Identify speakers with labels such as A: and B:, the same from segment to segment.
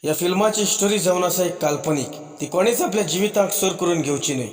A: ह्या फिल्माची स्टोरी जावन आसा एक काल्पनीक, ती कोणेच आपल्या जिविताक सर करून घेवची न्हय.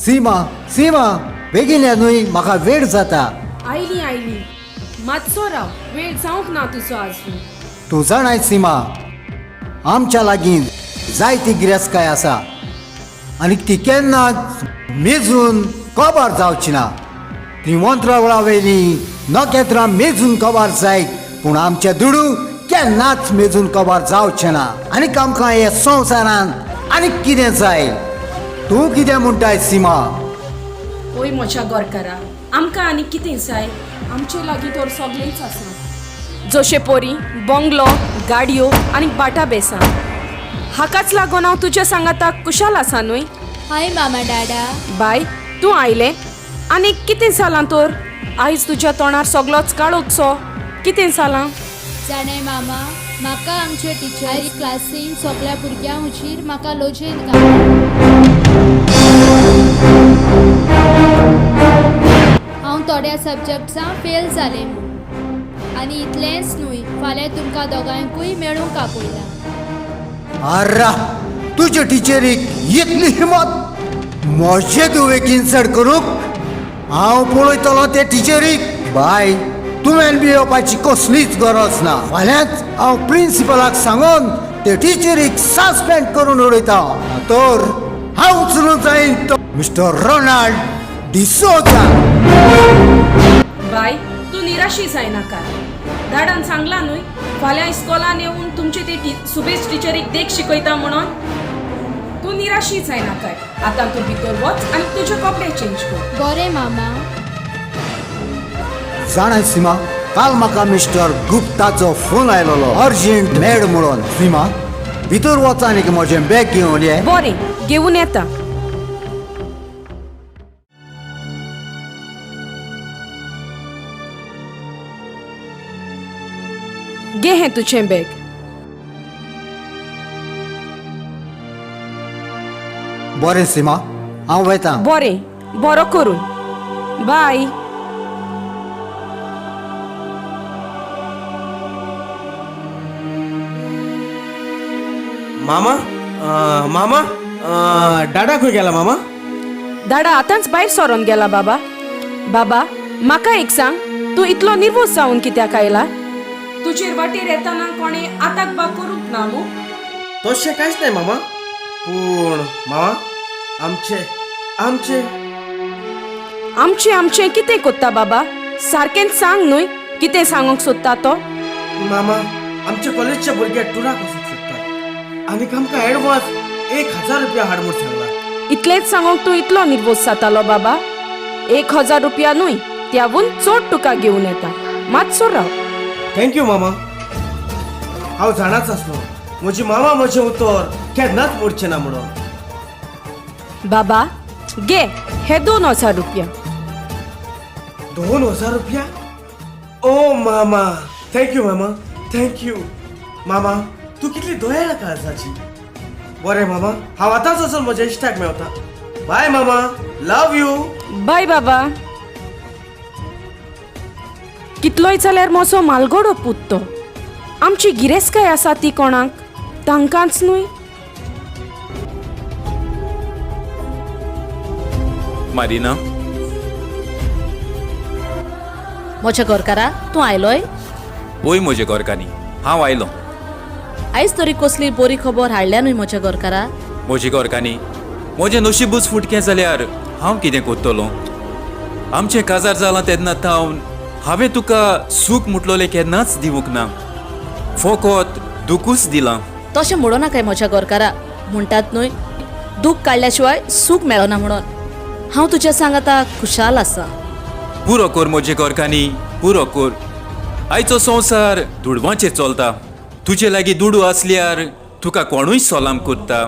B: सीमा, सीमा, बेगीन या न्हय, म्हाका वेळ जाता.
C: आयली आयली, मातसो राव, वेळ जावंक ना तुजो आजून.
B: तूं जाणाय सीमा, आमच्या लागीं जायती गिरेस्तकाय आसा आनी ती केन्नाच मेजून कबार जावची ना. ती मंत्रावळा वयली नखेत्रां मेजून कबार जायत, पूण आमचे दुडू केन्नाच मेजून कबार जावचे ना. आनीक आमकां हे संवसारांत आनीक कितें जाय? तूं कितें म्हणटाय सीमा?
C: ओय म्हज्या गोरकारा, आमकां आनी कितें जाय? आमचे लागीं तर सगळेंच आसा, जशे पोरी बंगलो, गाडयो आनी बाटा बेसां. हाकाच लागून हांव तुज्या सांगाताक कुशाल आसा न्हय?
D: हाय मामा, डाडा.
C: बाय, तूं आयलें. आनी कितें जालां तर? आयज तुज्या तोंडार सगलोच काळोखसो, कितें जालां?
D: जाणाय मामा, म्हाका आमचे टिचर आयज क्लासीन सगळ्या भुरग्यां हुजीर म्हाका लजेन घालें. हांव थोड्या सब्जॅक्ट्सां फेल जालें म्हूण. आनी इतलेंच न्हय, फाल्यां तुमकां दोगांयकूय मेळूंक आपयलां.
B: आर्रा, तुजे टिचरीक इतली हिम्मत म्हजे धुवेक इन्सल्ट करूंक? हांव पळयतलो ते टिचरीक. बाय, तुवें भियोवपाची कसलीच गरज ना. फाल्यांच हांव प्रिंसिपलाक सांगून ते टिचरीक सस्पेंड करून उडयता. तर हांव उचलून जायन तो मिस्टर रोनाल्ड डिसोजा.
C: बाय, तूं निराशी जायनाका. दाडान सांगलां न्हय, फाल्यां इस्कोलान येवन तुमचे ते सुबेज टिचरीक देख शिकयता म्हणून. तूं निराशी जायनाकाय. आतां तूं भितर वच आनी तुजे कपडे चेंज कर.
D: बरें मामा.
B: जाणाय सीमा, काल म्हाका मिस्टर गुप्ताचो फोन आयलोलो, अर्जंट मेळ म्हणून. सीमा, भितर वच आनी म्हजें बॅग घेवन ये.
C: बरें, घेवन येता. घे हें तुजें बॅग.
B: बरें सीमा, हांव वेतां.
C: बरें, बरो करून. बाय.
A: मामा, मामा, डाडा खंय गेला मामा?
C: दाडा आतांच भायर सरोन गेला बाबा. बाबा, म्हाका एक सांग, तूं इतलो निर्वोज जावन कित्याक आयला? तुजेर वाटेर येताना कोणें आताक बा करूंक ना मू?
A: तशें कांयच नाही मामा, पूण मामा, आमचे आमचे
C: आमचें आमचें कितें कोत्ता बाबा? सारकेंच सांग न्हय, कितें सांगूंक सोदता तो?
A: मामा, आमच्या कॉलेजच्या भुरग्याक टुराक वचूंक सोदता आनी आमकां एडवान्स 1000 रुपया हाड म्हूण सांगला.
C: इतलेंच सांगूंक तूं इतलो निर्वोज जातालो बाबा? 1000 रुपया न्हय, त्यावून चड तुका घेवन येता. मातसो राव.
A: Thank you मामा. हांव जाणाच आसलो, म्हजी मामा म्हजें उतर केन्नाच मोडचें ना म्हणून.
C: बाबा, घे हे 2000 रुपया.
A: 2000 रुपया? ओ मामा, thank you मामा, thank you मामा. तूं कितली दयाळ काळजाची. बरें मामा, हांव आतांच वचून म्हज्या इश्टाक मेवता. बाय मामा, लव you.
C: बाय बाबा. कितलोय जाल्यार म्हजो मालगडो पूत तो. आमची गिरेस्तकाय आसा ती कोणाक तांकांच न्हय?
E: मारिना.
F: म्हज्या घरकारा, तूं आयलोय?
E: पळय म्हजे गोरकांनी, हांव आयलो.
F: आयज तरी कसली बरी खबर हाडल्या न्हय म्हज्या घरकारा?
E: म्हजे गोरकांनी, म्हजें नशीबूच फुटकें जाल्यार हांव कितें करतलो? आमचें काजार जालां तेन्ना थावन हांवें तुका सूख म्हटलोलें केन्नाच दिवंक ना, फकत दुखूच दिलां.
F: तशें म्हणू नाकाय म्हज्या घरकारा. म्हणटात न्हय, दूख काडल्या शिवाय सूख मेळना म्हणून. हांव तुज्या सांगाता खुशाल आसा.
E: पुरो कर म्हजे गोरकांनी, पुरो कर. आयचो संवसार दुडवांचेर चलता. तुजे लागीं दुडू आसल्यार तुका कोणूय सलाम करता.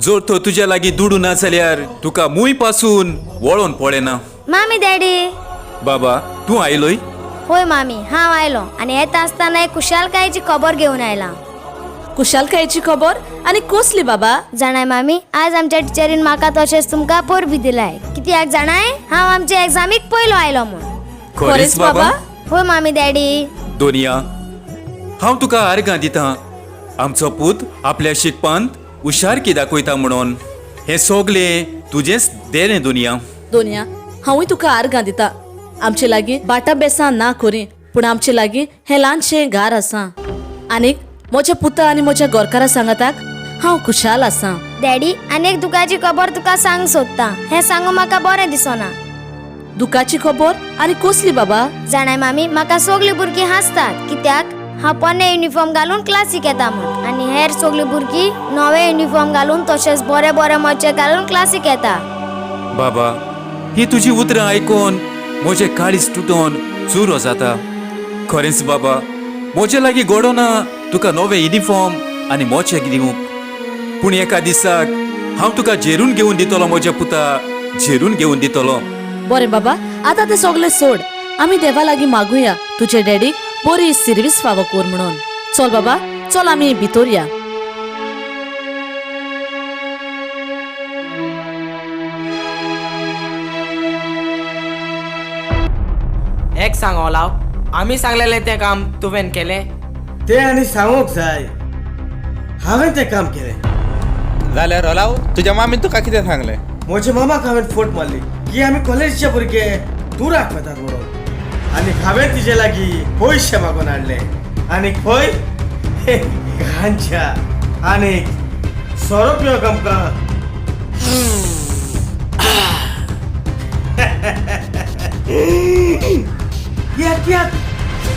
E: जर तर तुजे लागीं दुडू ना जाल्यार तुका मूय पासून वळोन पळयना.
G: मामी, डॅडी.
E: बाबा, तूं आयलोय?
G: होय मामी, हांव आयलो आनी येता आसतना एक खुशालकायेची खबर घेवन आयला.
F: खुशालकायेची खबर आनी कसली बाबा?
G: जाणाय मामी, आज आमच्या टिचरीन म्हाका तशेंच तुमकां परबी दिलाय. कित्याक जाणाय? हांव आमच्या एग्जामीक पयलो आयलो म्हूण.
E: खरेंच बाबा?
G: होय मामी, डॅडी.
E: दोनिया, हांव तुका आर्गां दिता. आमचो पूत आपल्या शिकपांत हुशारकी दाखयता म्हणून हें सगलें. तुजेंच देणें दुनिया.
F: दोनया, हांवूय तुका आर्गां दिता. आमचे लागीं बाटा बेसां ना खरी, पूण आमचे लागीं हें ल्हानशें घर आसा. आनीक म्हज्या पुता आनी म्हज्या गोरकारा सांगाताक हांव खुशाल आसा.
G: डॅडी, आनी एक दुखाची खबर तुका सांग सोदता. हें सांगू म्हाका बरें दिसना.
F: दुखाची खबर आनी कसली बाबा?
G: जाणाय मामी, म्हाका सगळीं भुरगीं हांसतात कित्याक हांव पोन्ने युनिफॉर्म घालून क्लासीक येता म्हूण, आनी हेर सगळीं भुरगीं नवे युनिफॉर्म घालून तशेंच बरे बरे मोचे घालून क्लासीक येता.
E: बाबा, ही तुजी उतरां आयकून म्हजें काळीज तुटोन चुरो जाता. खरेंच बाबा, म्हजे लागीं घडोना तुका नवें युनिफॉर्म आनी मोचे दिवंक, पूण एका दिसाक हांव तुका झेरून घेवन दितलो म्हज्या पुता, झेरून घेवन दितलो.
F: बरें बाबा, आतां तें सगळें सोड. आमी देवा लागीं मागुया तुजे डॅडीक बरी सिर्वीस फावो कर म्हणून. चल बाबा, चल आमी भितर या.
H: एक सांग ओलाव, आमी सांगलेलें तें काम तुवें केलें?
A: तें आनी सांगूंक जाय, हांवें तें काम केलें.
I: जाल्यार ओलाव, तुज्या मामीन तुका कितें सांगलें?
A: म्हज्या मामाक हांवें फोट मारली की आमी कॉलेजीचे भुरगे टुराक वतात म्हणून, आनी हांवें तिजे लागीं पयशे मागून हाडले. आनी खंय गांजा आनी सोरो पिवंक आमकां. कित्याक कित्याक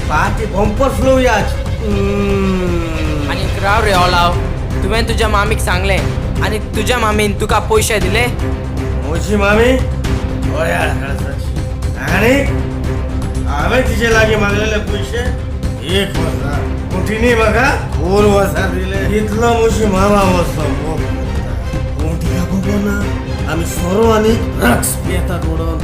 A: पाती बंपर फ्लो याच.
H: आनी राव रे ओलाव, तुवें तुज्या मामीक सांगलें आनी तुज्या मामीन तुका पयशे दिले?
A: म्हजी मामी दयाळ काळजाची, आनी हांवें तिजे लागीं मागलेले पयशे 1000, पूण तिणी म्हाका 2000 दिले. इतलो म्हजी मामा वचो मोग करता, पूण तिका खबर ना आमी सोरो आनी ड्रग्स पियेतात म्हणून.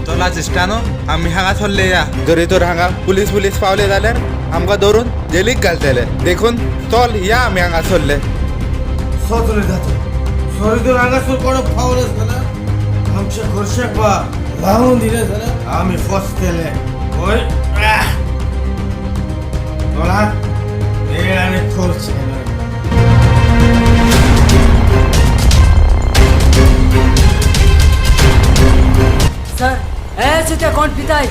I: चला इश्टानो, आमी हांगा सरले या. जरी तर हांगा पुलीस पुलीस पावले जाल्यार आमकां धरून जेलीक घालतले, देखून चल या आमी हांगा सरले.
A: सोचले जाता सोरो जर हांगासर कोण पावले जाल्यार आमच्या घरच्याक बा लावन दिले जाल्यार आमी फसतले. हय चला वेळ आनी खर्च.
J: सर, ऐसे ते कोण पिताय?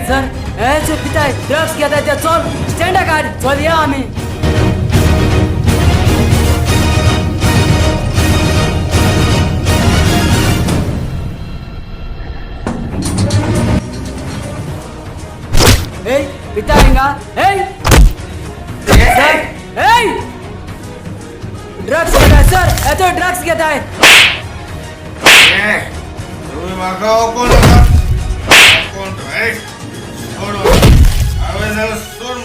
J: सर, ऐसे पिताय ड्रग्स घेताय ते. चल स्टँडा काड, चल या आमी. ए पिताय हिंगा. ए सर, ए ड्रग्स घेताय सर, ए तो ड्रग्स घेताय.
A: तुमी म्हाका कोण नाका कोण सोड, हांवें जाल्यार सोड.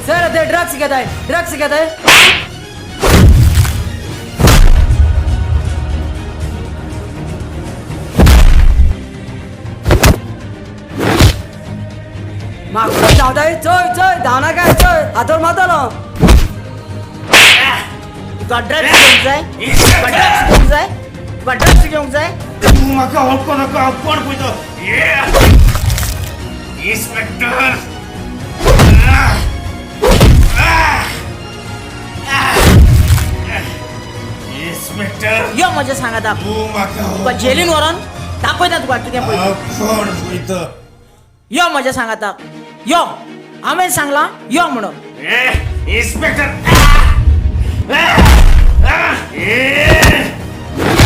J: सर, ते ड्रग्स घेताय, ड्रग्स घेताय. म्हाका धांवताय, चोय चोय धांवनाका, चोय हातोर मारतलो.
H: तुका ड्रग्स घेवंक जाय? तुका ड्रग्स घेवंक जाय? तुका ड्रग्स घेवंक जाय?
A: तूं म्हाका वळखो नाका, हांव कोण पळयतो. इन्स्पेक्टर, इन्स्पेक्टर,
H: यो म्हज्या सांगाता.
A: तूं म्हाका
H: तुका जेलीन व्हरोन दाखयता तुका कितें पळय.
A: हांव कोण पळयतो.
H: यो म्हज्या सांगाता, यो. हांवें सांगलां यो म्हणून.
A: इन्स्पेक्टर,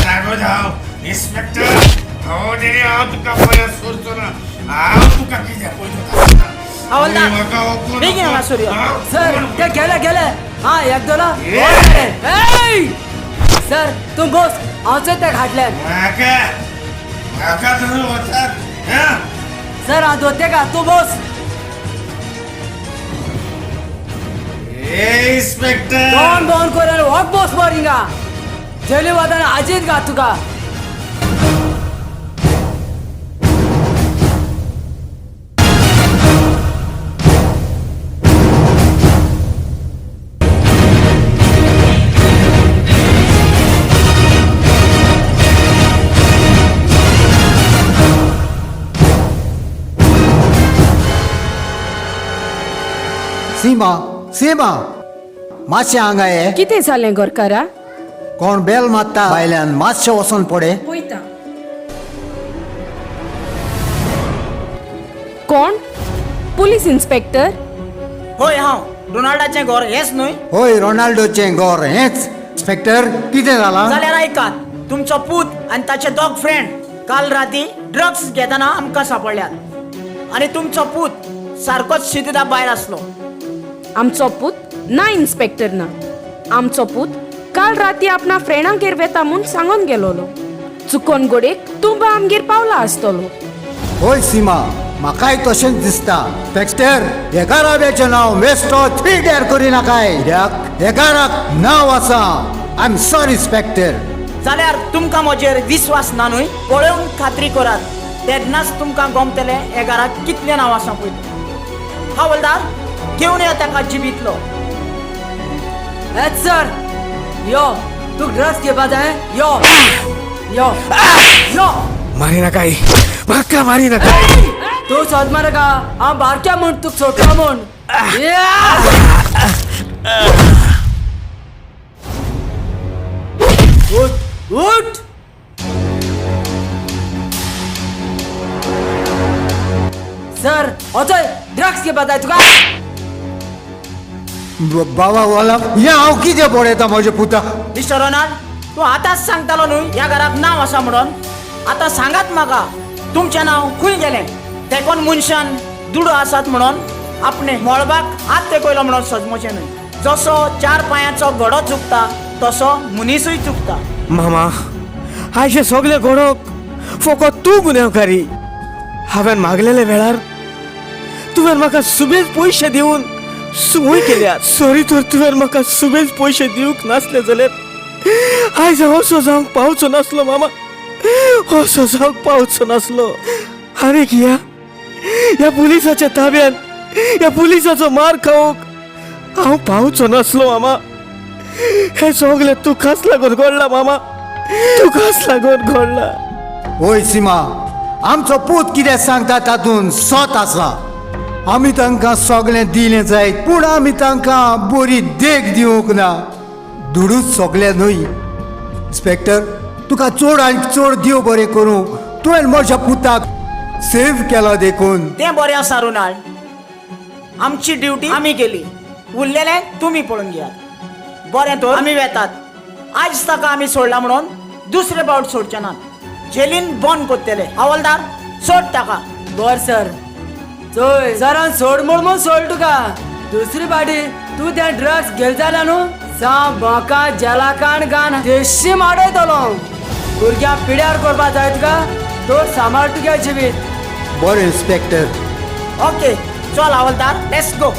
A: सांगत हांव इन्स्पेक्टर, हांव तरी हांव तुका पळय सोडचो ना. हांव तुका कितें पळयतो.
H: हवलदार, बेगीन हांगासर यो.
J: सर, ते गेले गेले. हा एक दोन. सर, तूं बोस, हांव चोय त्या घाटल्यान.
A: म्हाका म्हाका धरून वचात.
J: सर, हांव दोते का, तूं बोस.
A: इन्स्पेक्टर,
J: दोन बोन कर वॉक बोस मर हिंगा. जेली वताना आजीत घात तुका.
B: सीमा, सीमा, मातशें हांगा ये.
C: कितें जालें गोरकारा?
B: कोण बेल मारता भायल्यान, मातशें वचोन पडे.
C: पळयता. कोण? Police inspector?
K: हय, हांव रोनाल्डाचें घर हेंच न्हय?
B: हय, रोनाल्डोचें घर हेंच. इन्स्पेक्टर, कितें जालां?
K: जाल्यार आयकात, तुमचो पूत आनी ताचे दोग फ्रेंड काल राती ड्रग्स घेतना आमकां सांपडल्यात आनी तुमचो पूत सारकोच शितिदा भायर आसलो.
C: आमचो पूत ना इन्स्पेक्टर, ना. आमचो पूत काल राती आपणा फ्रेंडांगेर वेता म्हूण सांगून गेलोलो. चुकोन गोडेक तुंबा आमगेर पावला आसतलो.
B: हय सीमा, म्हाकाय तशेंच दिसता. इन्स्पेक्टर, हे घराब्याचें नांव बेश्टो थिड्यार करिनाकाय, कित्याक हे घराक नांव आसा. I am sorry inspector.
K: जाल्यार तुमकां म्हजेर विस्वास ना न्हय? पळोवन खात्री करात, तेन्नाच तुमकां गमतलें हे घराक कितलें नांव आसा पळय. हवलदार, घेवन यो ताका जिबीतलो.
J: येस सर. यो, तूं ड्रग्स घेवपा जाय? यो यो यो.
A: मारी नाकाय म्हाका, मारी नाकाय.
J: तूं सोद मरे का, हांव बारक्या म्हूण तुका सोडटा म्हूण. उठ उठ. सर, वचय ड्रग्स घेवपा जाय तुका?
B: बाबा वाला, हें हांव कितें पळयता म्हज्या पुता?
K: मिस्टर रोनाल्ड, तूं आतांच सांगतालो न्हय ह्या घराक नांव आसा म्हणून? आतां सांगात म्हाका, तुमचें नांव खंय गेलें? तेकोन मनशान दुडू आसात म्हणून आपणे मळबाक हात तेकयलो म्हणून सजमचें न्हय. जसो चार पांयांचो घोडो चुकता तसो मनीसूय चुकता.
A: मामा, आयचे सगळे घडोवंक फकत तूं गुन्यांवकारी. हांवें मागलेल्या वेळार तुवें म्हाका सुबेज पयशे दिवन सुवय केल्या. सॉरी, तर तुवें म्हाका सुबेज पयशे दिवंक नासले जाल्यार आयज हांव असो जावंक पावचो नासलो मामा, असो जावंक पावचो नासलो. आनीक ह्या ह्या पुलिसाच्या ताब्यान ह्या पुलिसाचो मार खावंक हांव पावचो नासलो मामा. हें सगळें तुकाच लागून घडलां मामा, तुकाच लागून घडलां.
B: हय सीमा, आमचो पूत कितें सांगता तातूंत सत आसा. आमी तांकां सगळें दिलें जायत, पूण आमी तांकां बरी देख दिवंक ना. दुडूच सगळें न्हय. इन्स्पेक्टर, तुका चड आनी चड देव बरें करूं, तुवें म्हज्या पुताक सेव केलो देखून.
K: तें बरें आसा रोनाल्ड, आमची ड्युटी आमी केली, उरलेलें तुमी पळोवन घेयात. बरें तर आमी वेतात. आयज ताका आमी सोडला म्हणून दुसरे फावट सोडचे नात, जेलीन बंद करतले. हवलदार, सोड ताका.
J: बर सर. चोय, सरान सोड म्हूण म्हूण सोड तुका. दुसरी पाटी तूं तें ड्रग्स घेल जाल्यार न्हू साम बोका जेलाकान गान देशी माडयतलो. भुरग्यांक पिड्यार करपा जाय तुका तर सांबाळ तुगे जिवीत.
B: बरें इन्स्पेक्टर.
K: ओके, चल हवलदार, let's go.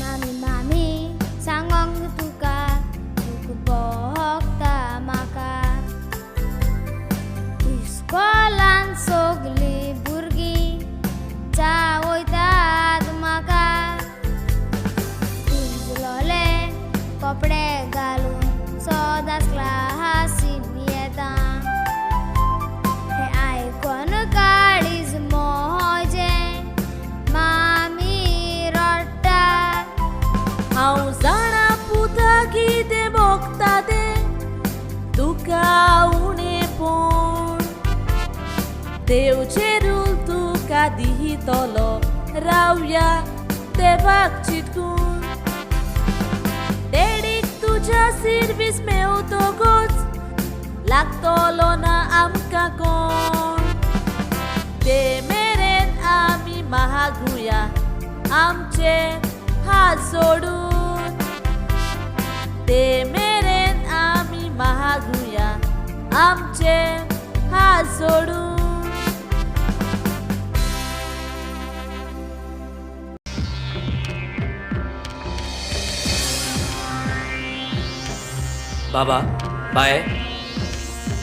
G: मामी मामी, सांगोंक तुका दूख भोगता म्हाका. इस्कोलान सगलीं भुरगीं चावयतात म्हाका. पिंजलोले कपडे घालून सदांच क्लासीन येता. हें आयकोन काळीज म्हजें मामी रडटा.
F: हांव जाणा पुता कितें भोगता तें तुका उणेपण. देव चेरूल तुका दितलो, रावया देवाक चिटकून. डॅडीक तुज्या सिर्वीस मेवतकच लागतलो ना आमकां कोण. ते मेरेन आमी महागुया आमचे हात सोडून. ते मेरेन आमी महागुया आमचे हात सोडून.
H: बाबा, बाय.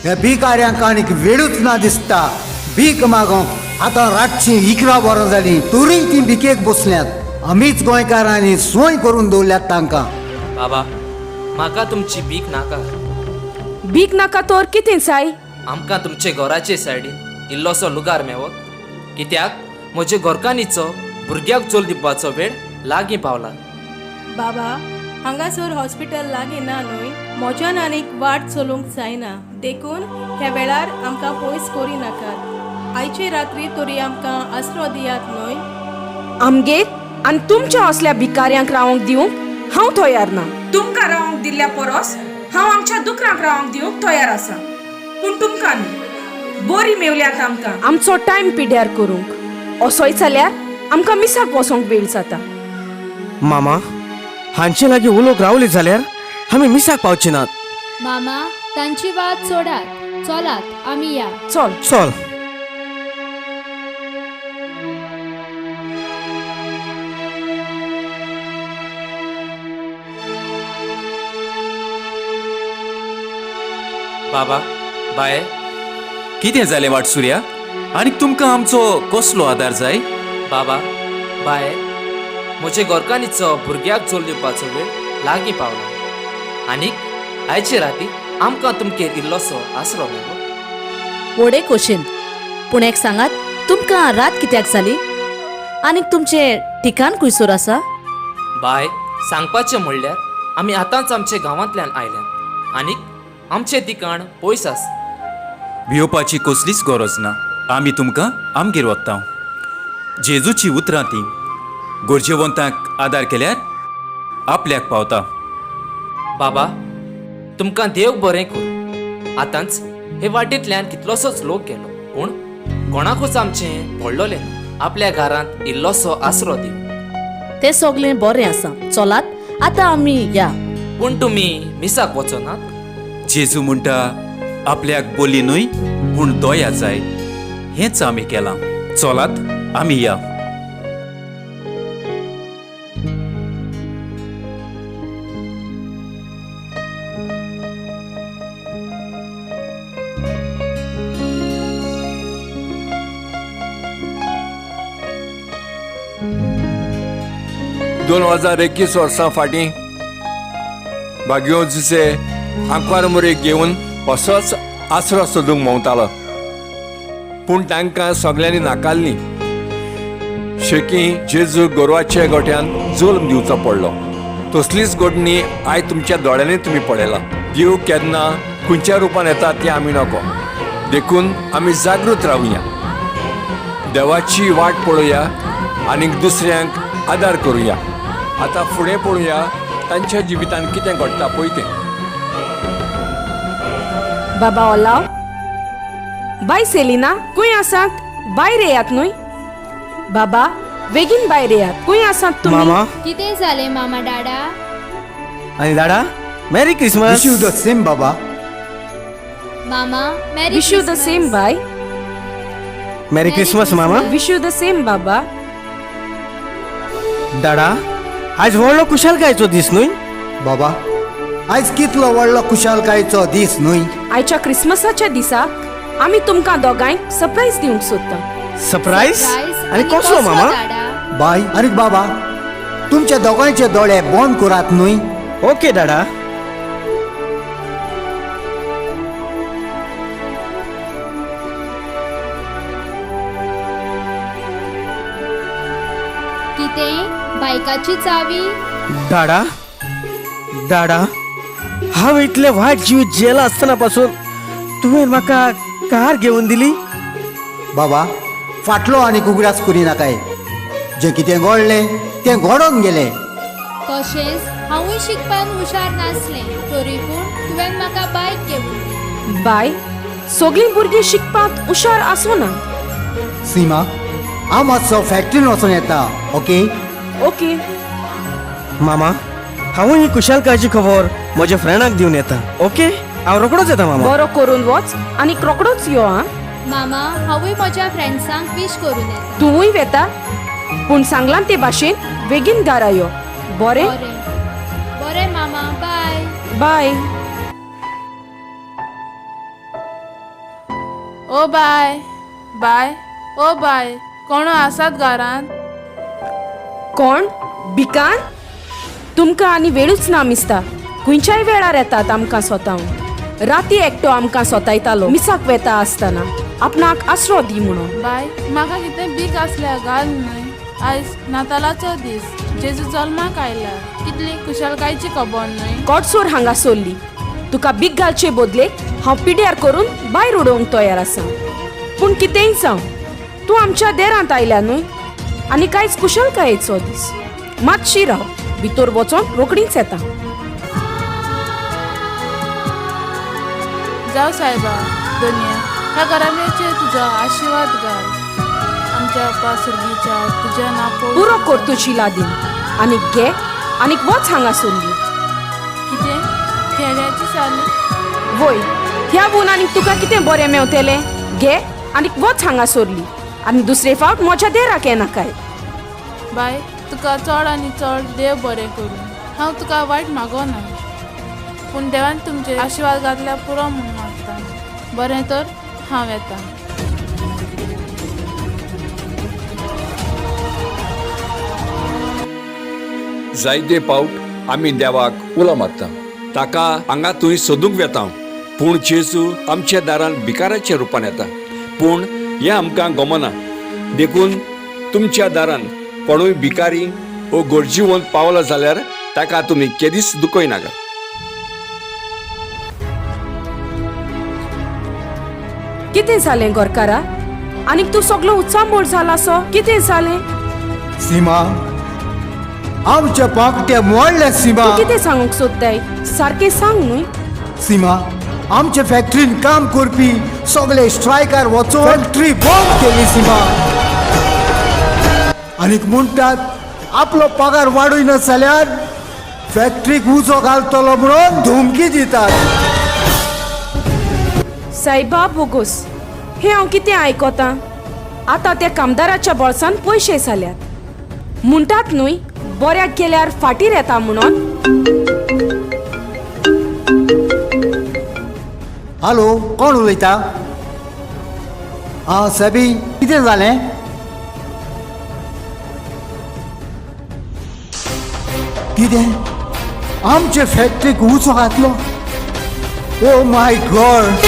B: ह्या भिकाऱ्यांक आनीक वेळूच ना दिसता भीक मागोंक. आतां रातचीं 11 वरां जालीं तरीय तीं भिकेक बसल्यांत. आमीच गोंयकारांनी सोय करून दवरल्यात तांकां.
H: बाबा, म्हाका तुमची भीक नाका.
C: भीक नाका तर कितें जाय?
H: आमकां तुमचे घराचे सायडीन इल्लोसो लुगार मेवत, कित्याक म्हजे घरकान्नीचो भुरग्याक चल दिवपाचो वेळ लागीं पावला.
L: बाबा, हांगासर हॉस्पिटल लागीं ना न्हय? म्हज्यान आनीक वाट चलूंक जायना, देखून ह्या वेळार आमकां पयस करी नाकात. आयचे रात्री तरी आमकां आसरो दियात न्हय.
C: आमगेर आनी तुमच्या असल्या भिकाऱ्यांक रावंक दिवंक हांव तयार ना. तुमकां रावंक दिल्ल्या परस हांव आमच्या दुकरांक रावंक दिवंक तयार आसा, पूण तुमकां न्हय. बरी मेवल्यात आमकां आमचो टायम पिड्यार करूंक. असोय जाल्यार आमकां मिसाक वचोंक वेळ जाता.
A: मामा, हांचे लागीं उलोवंक रावली जाल्यार आमी मिसाक पावचे नात.
D: मामा, तांची वात सोडात, चलात आमी या.
C: चल
A: चल.
H: बाबा, बाय.
E: कितें जालें वाटसुर्या? आनी तुमकां आमचो कसलो आदार जाय?
H: बाबा, बाय, म्हजे घरकान्नीचो भुरग्याक चल दिवपाचो वेळ लागीं पावला आनीक आयचे राती आमकां तुमगेर इल्लोसो आसरो मेळो.
F: व्हडे खोशेन. पूण एक सांगात, तुमकां रात कित्याक जाली आनीक तुमचें ठिकाण खंयसर आसा?
H: बाय, सांगपाचें म्हणल्यार आमी आतांच आमच्या गांवांतल्यान आयल्यात आनीक आमचें ठिकाण पयस आसा.
E: भियोवपाची कसलीच गरज ना. आमी तुमकां आमगेर वता. जेजूची उतरां ती, गरजेवंतांक आदार केल्यार आपल्याक पावता.
H: बाबा, तुमकां देव बरें करूं. आतांच हे वाटेंतल्यान कितलोसोच लोक गेलो, पूण कोणाकूच आमचें पडलोलें ना. आपल्या घरांत इल्लोसो आसरो दिवं.
F: तें सगळें बरें आसा, चलात आतां आमी या.
H: पूण तुमी मिसाक वचनात?
E: जेजू म्हणटा आपल्याक बोली न्हय पूण दया जाय. हेंच आमी केलां. चलात आमी या.
M: दोन 2021 वर्सां फाटीं बागयो जुसे आंकवार मोरेक घेवन असोच आसरो सोदूंक भोंवतालो, पूण तांकां सगल्यांनी नाकारली. शेकी जेजू गोरवाच्या गोठ्यान जल्म दिवचो पडलो. तसलीच घडणी आयज तुमच्या दोळ्यांनी तुमी पळयला. देव केन्ना खंयच्या रुपान येता तें आमी नको, देखून आमी जागृत रावया, देवाची वाट पळोवया आनी दुसऱ्यांक आदार करुया. आतां फुडें पळोवया तांच्या जिवितान कितें घडटा पळय तें.
C: बाबा ओलाव, बाय सेलिना, खंय आसात? भायर येयात न्हय. बाबा, बेगीन भायर येयात. खंय आसात तुमी?
A: मामा.
D: कितें जालें मामा डाडा?
A: आनी डाडा, merry Christmas.
B: Wish you the same बाबा.
D: मामा, merry
C: wish you the same bye.
A: Merry Christmas मामा.
C: विश you the same बाबा.
A: डाडा, आयज व्हडलो खुशालकायेचो दीस न्हय?
B: बाबा, आयज कितलो व्हडलो खुशालकायेचो दीस न्हय?
C: आयच्या क्रिसमसाच्या दिसाक आमी तुमकां दोगांयक सरप्रायज दिवंक सोदता.
A: सरप्रायज? आनी कसलो मामा?
B: बाय आनी बाबा, तुमच्या दोगांयचे दोळे बंद करात न्हय.
A: ओके डाडा.
D: कितें बायकाची चावी?
A: डाडा, डाडा, हांव इतलें वायट जिवीत जियेला आसतना पासून तुवें म्हाका कार घेवन दिली?
B: बाबा, फाटलो आनी उगडास करी नाकाय. जें कितें घडलें तें घडोवन गेलें.
D: तशेंच हांवूय शिकपाक हुशार नासलें तरी पूण तुवें म्हाका बायक घेवन दिली.
C: बाय, सगळीं भुरगीं शिकपाक हुशार आसना.
B: सीमा, हांव मातसो फॅक्टरीन वचून येता. ओके?
C: ओके.
A: मामा, हांवूय ही खुशालकायेची खबर म्हज्या फ्रेंडाक दिवन येता. ओके, हांव रोकडोच येता मामा.
C: बरो करून वच आनी रोकडोच यो आं.
D: मामा, हांवूय म्हज्या फ्रेंड्सांक विश करून येता.
C: तुवूय वेता, पूण सांगलां ते भाशेन बेगीन घरा यो. बरें?
D: बरें बरें मामा, बाय.
C: बाय.
N: ओ बाय, बाय, ओ बाय, कोण आसात घरांत?
C: कोण भिकान? तुमकां आनी वेळूच ना मिसता. खंयच्याय वेळार येतात आमकां सोतावंक. राती एकटो आमकां सोतायतालो मिसाक वेता आसतना, आपणाक आसरो दी म्हणून.
N: बाय, म्हाका कितें बीक आसल्या घाल न्हय. आयज नातालाचो दीस, जेजू जल्माक आयला, कितली खुशालकायची खबर न्हय.
C: कोटसोर हांगा सोल्ली. तुका बीक घालचे बदलेक हांव पिड्यार करून भायर उडोवंक तयार आसा. पूण कितेंय जावं, तूं आमच्या देरांत आयल्या न्हय, आनी कांयच कुशलकायेचो दीस. मातशी राव, भितर वचोन रोकडीच येता.
N: जावं सायबा, दोनया ह्या घराब्याचेर तुजो आशिर्वाद घाल. आमच्या बापा सुर्गीच्या तुज्या नांव
C: पुरो कर तुजी लादीन, आनीक घे आनीक वच हांगा सोडली.
N: कितें केळ्याची साली?
C: वय, ह्या वून आनीक तुका कितें बरें मेवतलें? घे आनीक वच हांगा सोडली, आनी दुसरे फावट म्हज्या देराक येनाकाय.
N: बाय, तुका चड आनी चड देव बरें करूं. हांव तुका वायट मागोना, पूण देवान तुमचे आशिर्वाद घातल्यार पुरो म्हूण मागता. बरें तर, हांव येता.
M: जायते पावट आमी देवाक उलो मारता, ताका हांगा थंय सोदूंक वेता, पूण जेजू आमच्या दारान भिकाराच्या रुपान येता. पूण हें आमकां गमना. देखून तुमच्या दारान कोणूय भिकारी वो गरजेवंत पावलो जाल्यार ताका तुमी केदीच दुखय नाका.
C: कितें जालें गोरकारा? आनीक तूं सगलो उचांबळ जाला सो कितें जालें?
B: सीमा, आमचे पाकटे मोडले सीमा.
C: तूं कितें सांगूंक सोदताय? सारकें सांग न्हय.
B: सीमा, आमचे फॅक्टरीन काम करपी सगळे स्ट्रायकार वचून फॅक्टरी बंद केली सीमा. आनीक म्हणटात आपलो पगार वाडयना जाल्यार फॅक्टरीक उजो घालतलो म्हणून धमकी दितात.
C: सायबा बोगोस, हें हांव कितें आयकतां? आतां त्या कामदाराच्या बोल्सान पयशे जाल्यात. म्हणटात न्हय बऱ्याक गेल्यार फाटीर येता म्हणून.
B: हॅलो, कोण उलयता? आं साबी, कितें जालें? कितें आमचे फॅक्टरीक उजो घातलो? ओ my God!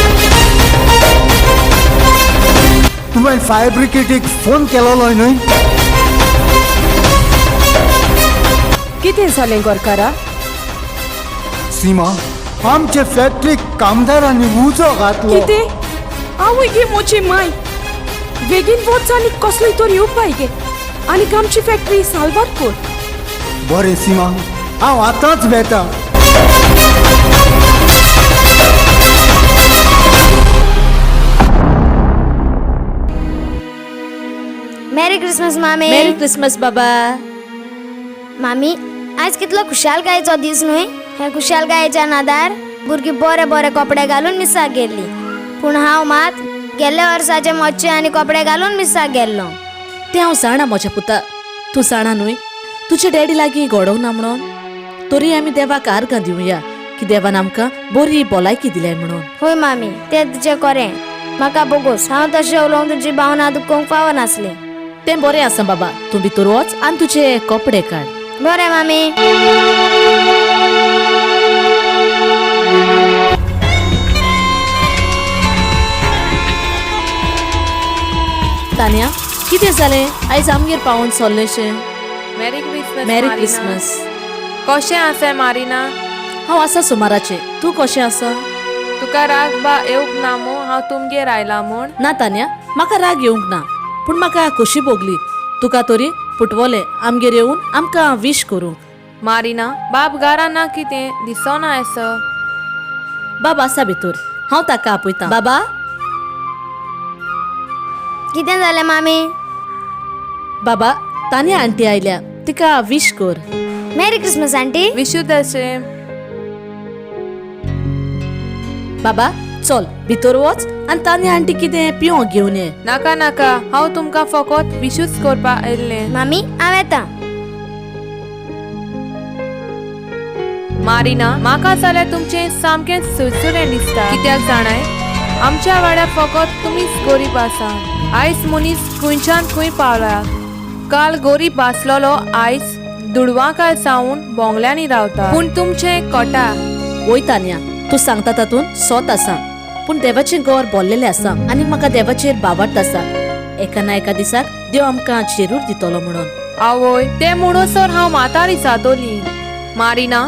B: तुवें फायर ब्रिगेडीक फोन केलोलो न्हय?
C: कितें जालें गोरकारा?
B: सीमा, आमचे फॅक्टरीक कामदारांनी उजो घातलो.
C: कितें? आवय गे म्हजी माय! बेगीन वच आनी कसलोय तरी उपाय घे, आनी आमची फॅक्टरी साल्वार कर.
B: बरें सीमा, हांव आतांच वेता.
G: मॅरी क्रिसमस मामी.
F: मॅरी क्रिसमस बाबा.
G: मामी, आज कितलो खुशालकायेचो दीस न्हय. ह्या खुशालकायेच्या नादार भुरगीं बरे बरे कपडे घालून मिसाक गेल्ली, पूण हांव मात गेल्ल्या वर्साचे मोचे आनी कपडे घालून मिसाक गेल्लो.
F: तें हांव जाणा म्हज्या पुता, तूं जाणा न्हय तुज्या डॅडी लागीं घडोवंक ना म्हणून. तरी आमी देवाक आर्गां दिवया की देवान आमकां बरी भलायकी दिल्या म्हणून.
G: हय मामी, तें तुजें खरें. म्हाका बोगोस, हांव तशें उलोवंक तुजी भावना दुखोवंक फावनासली.
F: तें बरें आसा बाबा, तूं भितर वच आनी तुजे कपडे काड.
G: बरें मामी.
F: तान्या, कितें जालें आयज आमगेर पावोन सोल्लेशें?
O: Merry Christmas.
F: Merry Christmas.
O: कशें आसा मारिना?
F: हांव आसा सुमाराचें, तूं कशें आसा?
O: तुका राग बा येवंक ना मू हांव तुमगेर आयला म्हूण?
F: ना तान्या, म्हाका राग येवंक ना, पूण म्हाका खोशी भोगली तुका तरी पुटवलें आमगेर येवन आमकां विश करूंक.
O: मारिना, बाब घरा ना कितें दिसना एसो?
F: बाब आसा भितर, हांव ताका आपयतां. बाबा.
G: कितें जालें मामी?
F: बाबा, तान्या आंटी आयल्या, तिका विश कर.
G: Merry Christmas aunty.
O: Wish you the same.
F: बाबा चल भितर वच आनी तान्या आंटी कितें पिवंक घेवन ये.
O: नाका नाका, हांव तुमकां फकत विशूच करपाक आयिल्लें.
G: मामी, हांव येता.
O: मारिना, म्हाका जाल्यार तुमचें सामकें सुरसुरें दिसता. कित्याक जाणाय? आमच्या वाड्यार फकत तुमीच गरीब आसा. आयज मनीस खंयच्यान खंय पावला. काल गरीब आसलेलो आयज दुडवांकार जावन बोंगल्यांनी रावता. पूण तुमचें कोटा.
F: वय तान्या, तूं सांगता तातूंत सोत आसा, पूण देवाचें घर भरलेलें आसा आनी म्हाका देवाचेर बावडत आसा. एका ना एका दिसाक देव आमकां जेरूर दितलो म्हणून.
O: आवय, तें म्हणसर हांव म्हातारी जातोली. मारिना,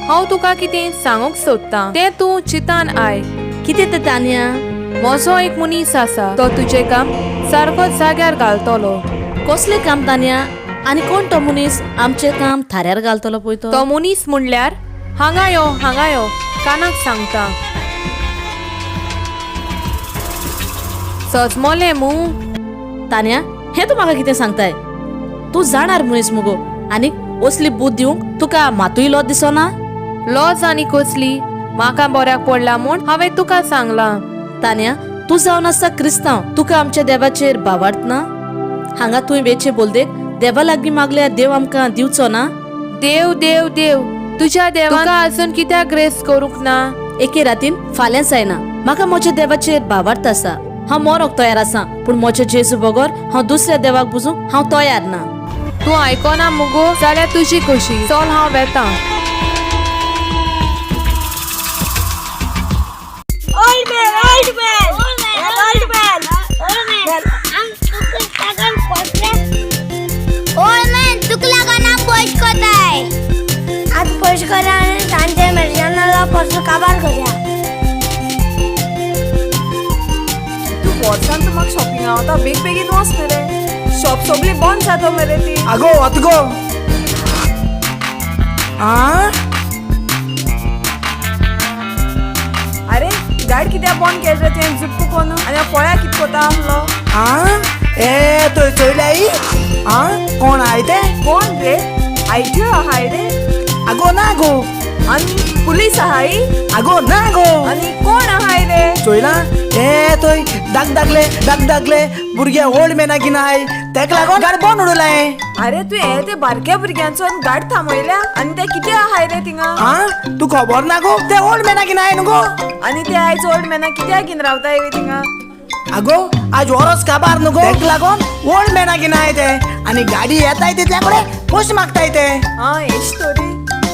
O: हांव तुका कितें सांगूंक सोदतां तें तूं चिंतान आयक.
F: कितें तें तान्या?
O: म्हजो एक मनीस आसा, तो तुजें काम सारको जाग्यार घालतलो.
F: कसलें काम तान्या? आनी कोण तो मनीस आमचें काम थाऱ्यार घालतलो पळय तो?
O: तो मनीस म्हणल्यार, हांगा यो, हांगा यो, कानाक सांगता. सजमलें मू?
F: तान्या, हें तूं म्हाका कितें सांगताय? तूं जाणार मनीस मुगो, आनी असली बूद दिवंक तुका मातूय लज दिसना?
O: लज आनी कसली? म्हाका बऱ्याक पडला म्हूण हांवें तुका सांगलां.
F: तान्या, तूं जावन आसा क्रिस्तांव, तुका आमच्या देवाचेर बावार्थ ना? हांगा तुवें वेचे बोलदेक देवा लागीं मागल्यार देव आमकां दिवचो ना?
O: देव देव देव, तुज्या देवान तुका अजून कित्याक ग्रेस करूंक ना?
F: एके रातीन फाल्यां जायना. म्हाका म्हज्या देवाचेर बावार्थ आसा. हांव मरोंक तयार आसा, पूण म्हज्या जेजू बगर हांव दुसऱ्या देवाक पुजूंक हांव तयार ना.
O: तूं आयकना मुगो जाल्यार तुजी खोशी. चल हांव वेतां.
G: Old man, old man, old man, old man, old man. आम तुका लागून पोसले. ओल्ड मॅन, तुका लागून आम पयश कोताय. आतां पयश कोरया आनी तांचे मेरशेनालो पोरसो काबार कोरया.
P: तूं वर्सान तूं म्हाका शॉपिंगा वता, बेग बेगीन वच मरे. शॉप सगळी बंद जाता मरे ती.
A: आगो वत गो. आ
P: अरे गाडी कित्याक बंद केली रे तुवें जुप्प कोन्न? आनी पळया कित कोता आहलो.
A: आ ए थंय चोयल्याय? आ कोण आय तें?
P: कोण रे? आयट्यो आहाय रे?
A: आगो ना गो.
P: आनी पुलीस आहाय?
A: आगो ना गो.
P: आनी कोण आहाय रे?
A: चोयला ए थंय दागदागले दागदागले भुरगे ओल्ड मॅना घेन आहाय, तेका लागून गाडी बंद उडयलाय.
P: अरे तूं हे ते बारक्या भुरग्यांचो गाडी थांबयल्या आनी ते कितें आहाय रे थिंगा?
A: आ तूं खबर ना गो, ते ओल्ड मॅना घेन आहाय न्हू गो.
P: आनी ते आयज ओल्ड मॅना कित्याक घेन रावताय रे थिंगा?
A: आगो आज ओरोस काबार न्हू गो, तेका लागून ओल्ड मॅना घेन आहाय ते. आनी गाडी येताय तितल्या कडेन पयशे मागताय ते.
P: आं हेश तोरी.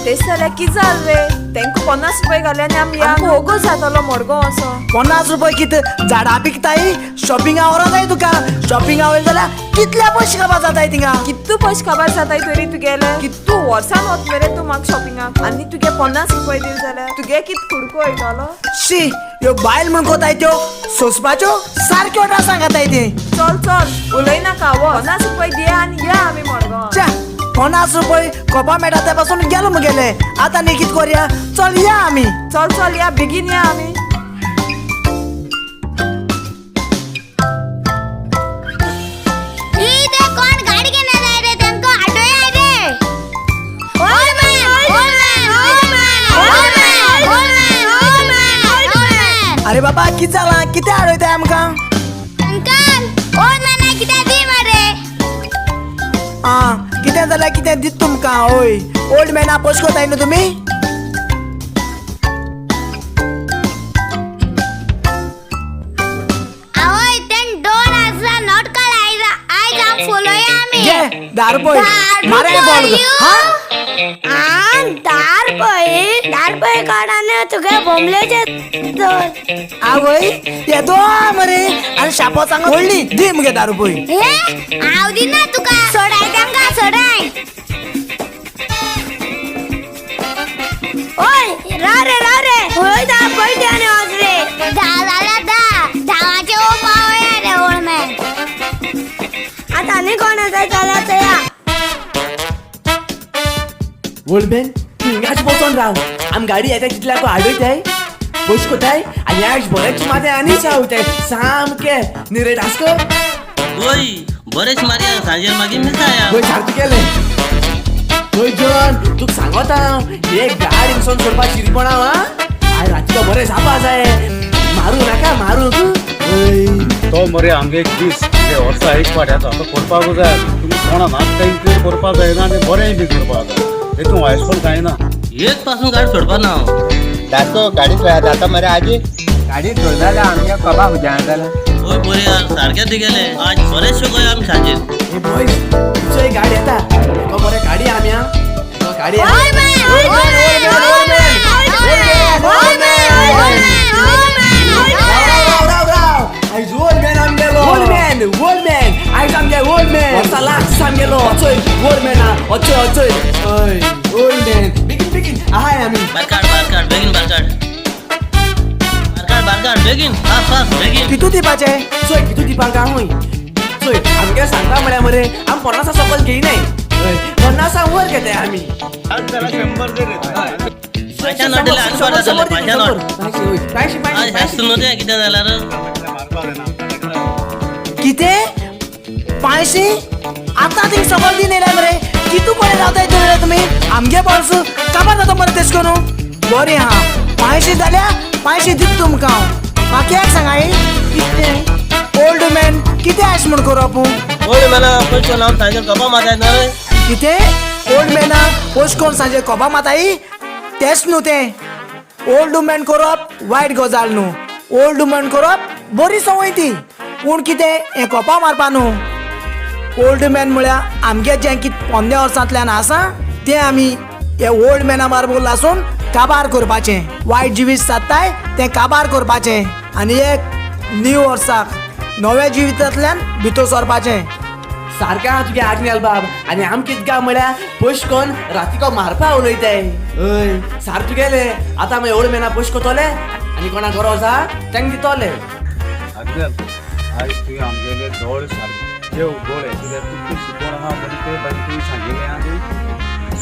P: तेश जाल्यार कितें जालें रे? तेंका 50 रुपये घाले आनी आमी ओगो जातलो मडगांव असो.
A: 50 रुपये कितें झाडां पिकताय? शॉपिंगा व्हरों जाय तुका. शॉपिंगा वयले जाल्यार कितले पयशे काबार जाताय थिंगा?
P: कितू पयशे काबार जाताय तरी तुगेले? कितू वर्सान वत मरे तूं म्हाका शॉपिंगाक आनी तुगे 50 रुपये दिले जाल्यार तुगे कित कुडको वयतलो?
A: शी, ह्यो बायल म्हूण कोताय त्यो सोंसपाच्यो सारक्यो सांगताय ती.
P: चल चल उलयनाका, वच 50 रुपये दिया आनी या आमी मडगांव.
A: च्या, 50 रुपये कोपा मेळटा ते पासून गेलो मुगेले. आतां न्ही कित कोरया, चल या आमी.
P: चल चल या, बेगीन या आमी.
G: ई ते कोण गाडी घेन येताय रे? तेंका आटोया रे. Old man, old man, old man, old man, old man, old man, old man.
A: अरे बाबा कित जालां? कितें आडयताय आमकां?
G: अंकल, ओल्ड मॅनाक कितें दी मरे.
A: आं कितें जाल्यार कितें दित तुमकां? हय ओल्ड मॅना पयशे कोताय न्हू तुमी?
G: आवय, तें 2000 नोट काड आयज आम फुलोया आमी.
A: घे 10 रुपये. मारे बोल.
G: हा 10 रुपये, 10 रुपये काड आनी तुगे बोंबलेचे दोन.
A: आवय येदो मरे आनी शापो सांग व्हडली दी मुगे 10 रुपये.
G: हे हांव दिना तुका, सोडाय तांकां सोडाय. ओय राव रे राव रे, वळयता पयटे आनी वच रे. 10 जाल्यार 10, धावाचे ओ पावया रे ओल्ड मॅन. आतां आनी कोण येता जाल्यार चया.
A: ओल्ड मॅन हिंगाच बसोन राव, आम गाडी येता तितल्याक आडयताय पयशे कोताय आनी आयज बरेंच माथें आनी चावताय सामकें न्ही रे दासको?
Q: वय बरेच मारया सांजेर मागीर मिसाया.
A: वय सारकें केलें. वय जॉन, तुका सांगोता हांव, एक गाडी हिंगसोन सोडपा शिरपणा. आयज रातचो बरें जावपा जाय. मारू नाका मारू.
R: तो मरे आमगे एक दीस वर्सा एक फावट येता तो करपाक जाय. तुमी कोणा नाक टायम करपाक जायना आनी बरेंय बी करपाक जाय. तितून वायटपण कांय ना.
Q: एक पासून गाडी सोडपा ना हांव.
I: दासो गाडी जाता मरे आजी.
S: गाडी चोरताले आमगे कोबा हुद्या जाल्या.
Q: ओय बोरे सारकें तुगेलें आज बरेचशे गोय आमी सांजेर.
A: हे बॉयज, चोय गाडी येता. एको बरे गाडी आमी आं, एको गाडी. आयज ओल्ड मॅन आमगेलो. ओल्ड मॅन, ओल्ड मॅन, आयज आमगे ओल्ड मॅन. वर्सा लास्ट आमगेलो. अचोय ओल्ड मॅन आ, अचोय अचोय. हय ओल्ड मॅन, बेगीन बेगीन आहाय आमी.
Q: बार काड, बार काड, बेगीन बार काड. बार काड, बार काड, बेगीन, फास्ट फास्ट बेगीन.
A: कितू दिवपाचें? चोय कितू दिवपाक हांव. चोय आमगे सांगता म्हळ्यार मरे आमी 50 सकयल घेयनाय. हय 50 वयर घेताय आमी.
Q: पांचशे नोट दिले आनी बरें जालें. पांचशे नोट.
A: पांचशे.
Q: आज न्हू तें कितें जाल्यार?
K: कितें 500? आतां थिंग सकयल दीन येयल्या मरे. कितू बरें रावताय तर तुमी? आमगे पर्स काबार जाता मरे तेश करून. बरें आहा, 500 जाल्यार 500 दिता तुमकां हांव. म्हाका एक सांगाय, कितें ओल्ड मॅन कितें अशें म्हूण करप?
Q: ओल्ड मॅना पयशे करून आमी सांजेर कोपा मारताय न्हय.
K: कितें ओल्ड मॅना पयशे करून सांजे कोपा मारताय? तेंच न्हू तें. ओल्ड मॅन करप वायट गजाल न्हू. ओल्ड मॅन करप बरी संवय ती. पूण कितें हें कोपा मारपा न्हू. ओल्ड मॅन म्हळ्यार आमगे जें कितें पोन्न्या वर्सांतल्यान आसा तें आमी हे ओल्ड मॅना बारबर लासून काबार करपाचें. वायट जिवीत सादताय तें काबार करपाचें आनी एक न्यू वर्साक नव्या जिवितांतल्यान भितर सरपाचें.
A: सारकें आहा तुगे आग्नेल बाब. आनी आम कितें काय म्हळ्यार पयशे कोन्न रातीको मारपा उलयताय. हय सारकें तुगेलें. आतां आमी ओल्ड मॅना पयशे कोतोले आनी कोणा गरज आहा तांकां दितोले.
R: आग्नेल, आयज तुवें आमगेले दोळे सारके उगडले कित्याक तुका शिकोवन आहा म्हणून ते भाशेन तुवें सांगिल्लें आनी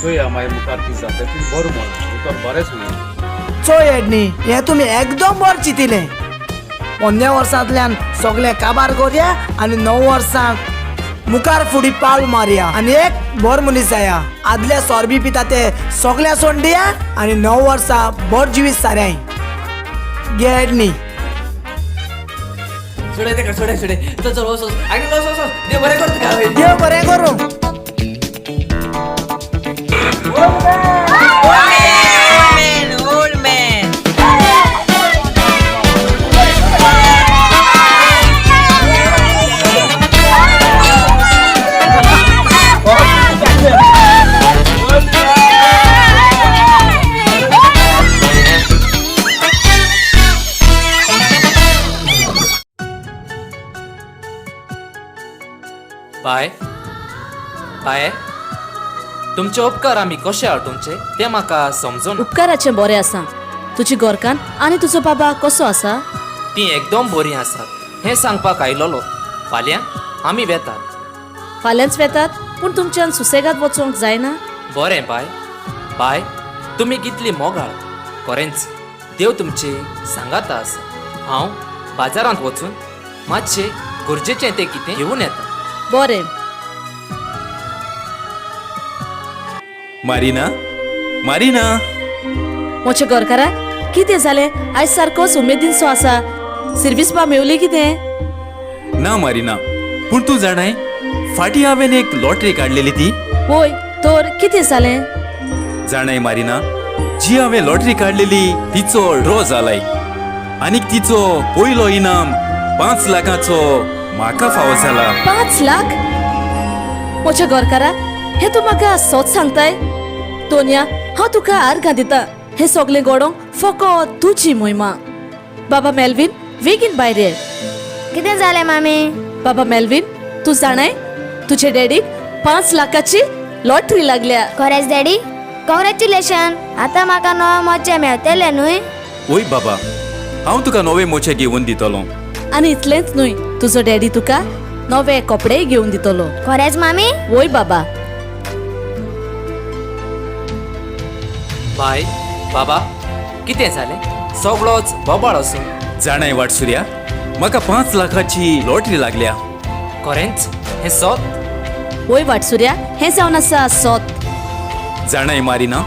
R: चोया मागीर मुखार कितें जाता. तुवें बरें म्हणलें, उतर बरें सांगलें.
K: चोय एडनी, हें तुमी एकदम बरें चिंतिलें. पोन्न्या वर्सांतल्यान सगळें काबार करया आनी 9 वर्सांक मुखार फुडें पावल मारया आनी एक बरो मनीस जाया. आदले सोरबी पिता ते सगळ्या सोडून दिया आनी 9 वर्सां बरें जिवीत सारयाय. घे एडनी.
A: सोडय तेका, सोडय सोडय. चल चल वच वच. आनी वच वच वच. देव बरें कर तुका.
K: देव बरें करूं.
Q: Old man.
H: बाय बाय, तुमचे उपकार आमी कशे आठोवचे ते म्हाका समजून.
F: उपकाराचें बरें आसा. तुजी गोरकान आनी तुजो बाबा कसो आसा?
H: ती एकदम बरी आसात हें सांगपाक आयलोलो. फाल्यां आमी वेतात.
F: फाल्यांच वेतात? पूण तुमच्यान सुसेगाद वचोंक जायना?
H: बरें बाय. बाय, तुमी कितली मोगाळ. खरेंच देव तुमचे सांगाता आसा. हांव बाजारांत वचून मातशें गरजेचें तें कितें घेवन येता.
F: बरें.
E: मारिना, मारिना.
F: म्हज्या घरकाराक कितें जालें? आयज सारकोच उमेदीनसो आसा. सिर्वीस बा मेवली कितें?
E: ना मारिना, पूण तूं जाणाय फाटीं हांवें एक लॉटरी काडलेली ती.
F: वय तर कितें जालें?
E: जाणाय मारिना, जी हांवें लॉटरी काडलेली तिचो ड्रॉ जालाय आनीक तिचो पयलो इनाम 5 लाखाचो म्हाका फावो जाला.
F: 5 लाख? म्हज्या घरकारा, हें तूं म्हाका सोच सांगताय? तोनिया, हांव तुका आर्गां दिता. हें सगळें घडोवंक फकत तुजी मोहिमा. बाबा मेल्वीन, बेगीन भायर ये.
G: कितें जालें मामी?
F: बाबा मेल्वीन, तूं जाणाय तुजे डॅडीक 5 लाखाची लॉटरी लागल्या.
G: खरेंच डॅडी? कॉंग्रॅच्युलेशन. आतां म्हाका नवे मोचे मेळटले न्हय?
E: ओय बाबा, हांव तुका नवे मोचे घेवन दितलो.
F: आनी इतलेंच न्हय, तुजो डॅडी तुका नवे कपडेय घेवन दितलो.
G: खरेंच मामी?
F: वय बाबा.
H: बाय बाबा, कितें जालें? सगळोच बोबाळ असो.
E: जाणाय वाटसुर्या, म्हाका 5 लाखाची लॉटरी लागल्या.
H: खरेंच? हें सोत?
F: वय वाटसुर्या, हें जावन आसा सोत.
E: जाणाय मारिना,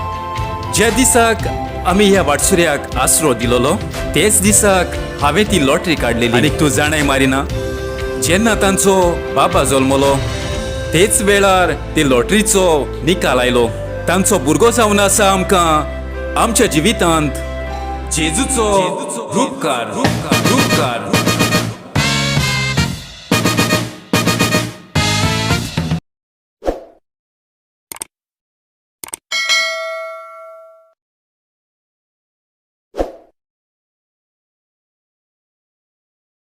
E: ज्या दिसाक आमी ह्या वाटसुर्याक आसरो दिलोलो तेच दिसाक हांवें ती लॉटरी काडलेली. आनी तूं जाणाय मारिना, जेन्ना तांचो बाबा जल्मलो तेच वेळार ते लॉटरीचो निकाल आयलो. तांचो भुरगो जावन आसा आमकां आमच्या जिवितांत जेजूचो रूपकार, रूपकार, रूपकार।